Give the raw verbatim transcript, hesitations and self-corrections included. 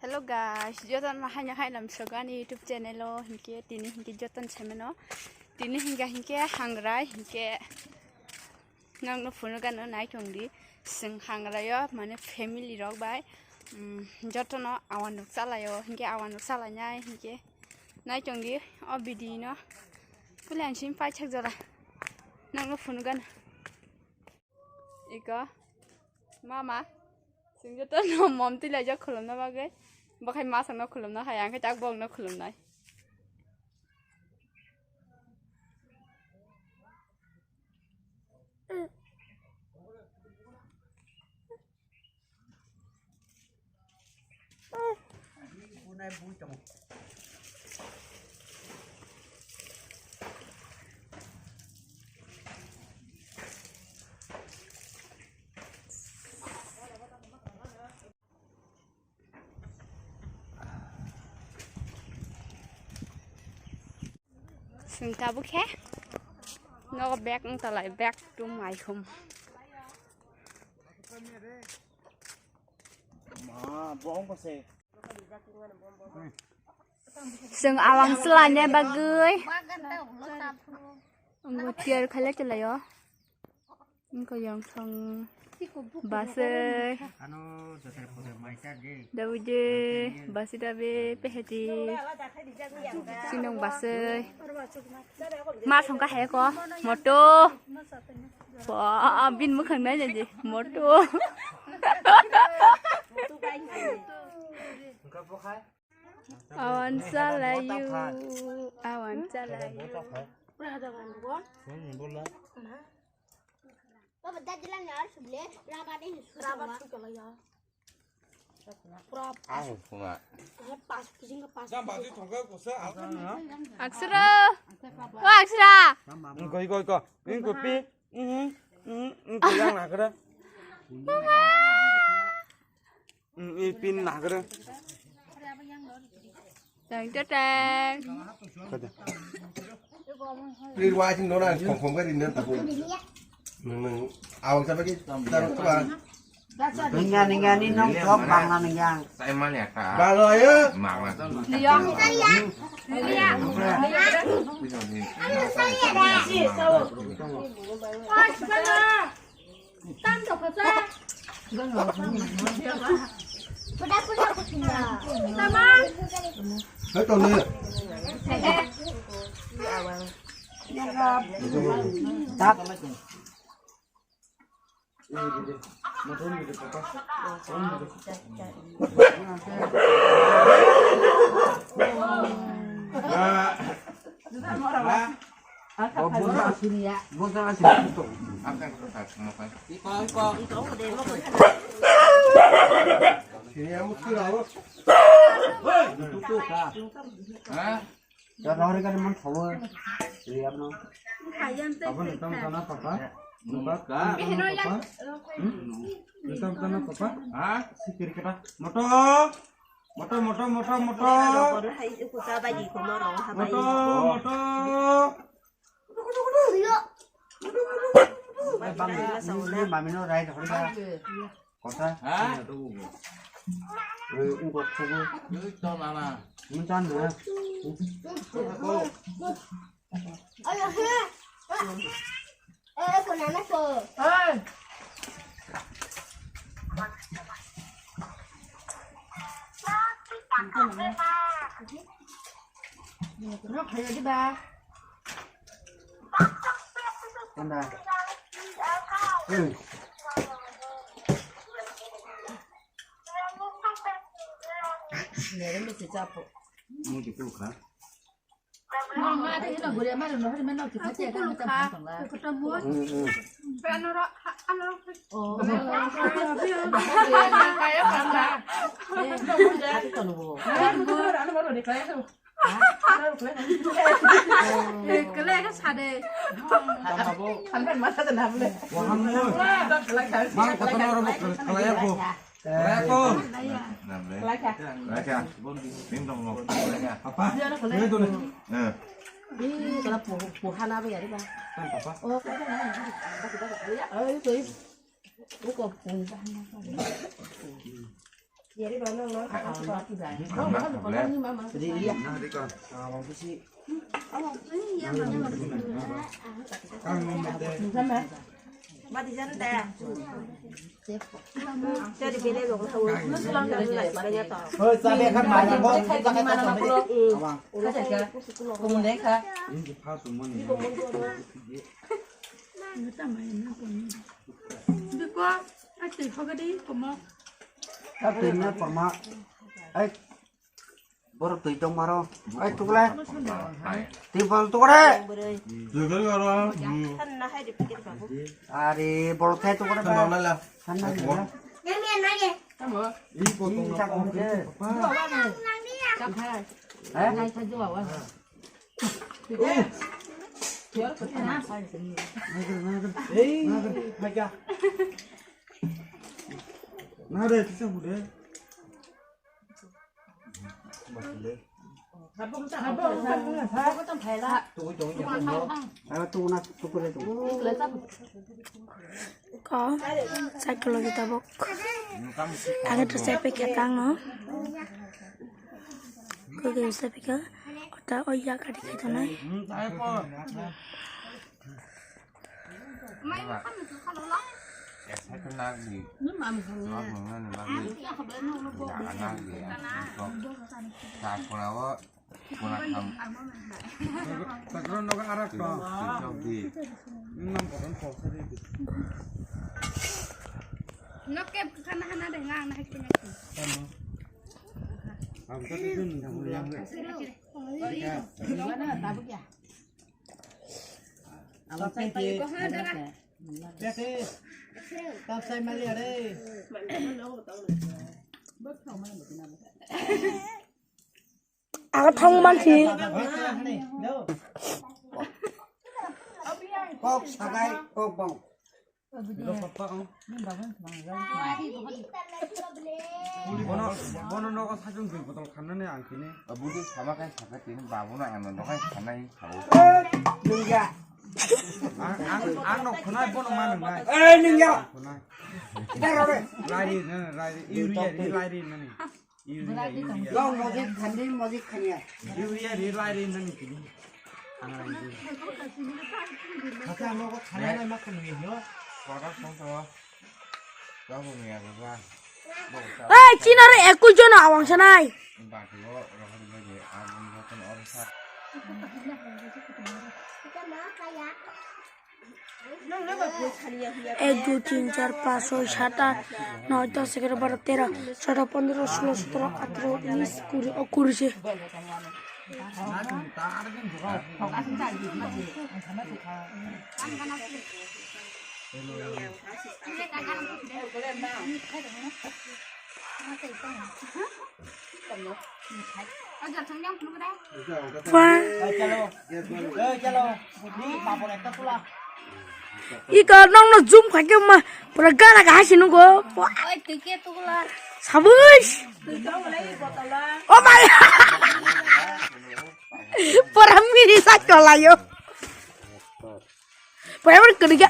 Hello guys, jotono haino haino sogo ani YouTube channel o, hinkhe tini hinkhe jotono semeno. Tini hinkhe hinkhe hangrai hinkhe nokno phunukgano naitongdi. Chwng hangraio mane family rok bai, um, jotono awanrok chalaio hinkhe awanrok chalainai hinkhe naitongdi o video no. Kule ang simi paithak jora nokno phunukgano. Iko, mama, chwng joto no mom twi laijak khulumna bagwi. Bo khai masongno khulumna hai, ang khe tak bokno khulumnai. Chwng tabuk khe nogo back wng talai, back to my home. Chwng awang swlaina bagwi wngkha, chair khailai tonglaio. Wngkha yang thang baswi. Ano joto photo mai charge. Dawi de, basi dabe, peheti. Sinong baswi. Ma songkha hai ko, moto. Ba, bin mukhang nai nai je, moto. Awan salayu, awan salayu. Aksara. O aksara. Goi, goi, goi. Ini kopi. Mhm. Mhm. Ini kopi yang nak ada. Mama. Hmm, i pin nagra. Teng teng. Kada. Please watching dona, confirm ka rinna tapu. Nang, nang, awak siapa ki? Taruh tu, ah. Ninga, ninga, ni nong sok bang na ninga. Saya mana ya, Kak? Bang, ayo. Mama. Liang. Liang. Liang. Tam to kasa. Hai, tong ne. Tak. Moto, moto, moto, moto. Moto, moto. Mami no rai hori ba. Kota. Ha? Ui, ui, kota. Ui, to mama. Mun chan na. Ayo, he. Eh, kona na ko. Hey. Ro khayo di ba. Kanda. Hey. Mere me se chapo. Mo ke tu kha. Laika. Laika. Bim dong lo. Laika. Papa. Eh. Ih, kalau pu-, puhan apa ya, Pak? Kan papa. Oh, kan, kan, kan. Ayo, tuh. Buka puhan. Jadi, Bang, Bang, Bang. Mama, tablet. Jadi, iya. Nah, Rika. Ah, Bang, sih. Kan ngomong deh. Hoi, sabi kan mana, bo, kita kata sabi. Abang. Ini di pas semuanya. Biko, ati hogadi komo. Ati na komo. Ai. Borok twi tong maro. Ai, tukle. Hai. Twi bol tukle. Jogar garo. Hmm. Are, borok thai tukle ba. Thanla la. Thanla la. Tamo. Ih, tak mo je. Eh? Ei, hai ka. Na re, tisa bude. Ko, cycle lagi tabok. Age to sepe khetang no. Ko ge sepe khe. Kota oya kati khetanai. Esa khe nagdi. Nagdi, nagdi. Nagdi. Nagdi. Nagdi. Nagdi. Takro nogo arak to. Nang boton poksa de. Nok ke khana hana de ngang na hakki na. Am to tu nang yang. Tabuk ya. Tabuk ya. Tete. Tap sai mali are. Ang thang man si. Kok sakai, kok bong. Bono, bono nogo sajung dui botol khanani ang kini. Abudi sama kai saka tini babu na ano nokai khanai sao. Nungya. Ang, ang, ang nok khunai bono manung nai. Eh, nungya. Khunai. Kita rore. Lairi, na, lairi, iri, iri, lairi, nani. Iri, iri. Nong mojik khandi, mojik khanya. Iri, iri, lairi, nani kini. Ang lairi. Kata nogo khana nai ma khunui yo. Kodak song to. Kau punya apa? Hei, Cina re, ekkuj jona awang sanai. Ek, dui, tin, char, panch, choi, sat, aat, noi, dos, egaro, baro, tero, choddo, pondro, solo, sotro, atro, unis, kuri, o, kuri se. Wah. Iko nong no zoom khaike ma pura gana ga hasi nugo. Sabush. Oh my. Pura miri sa kolayo. Pura miri kodiga.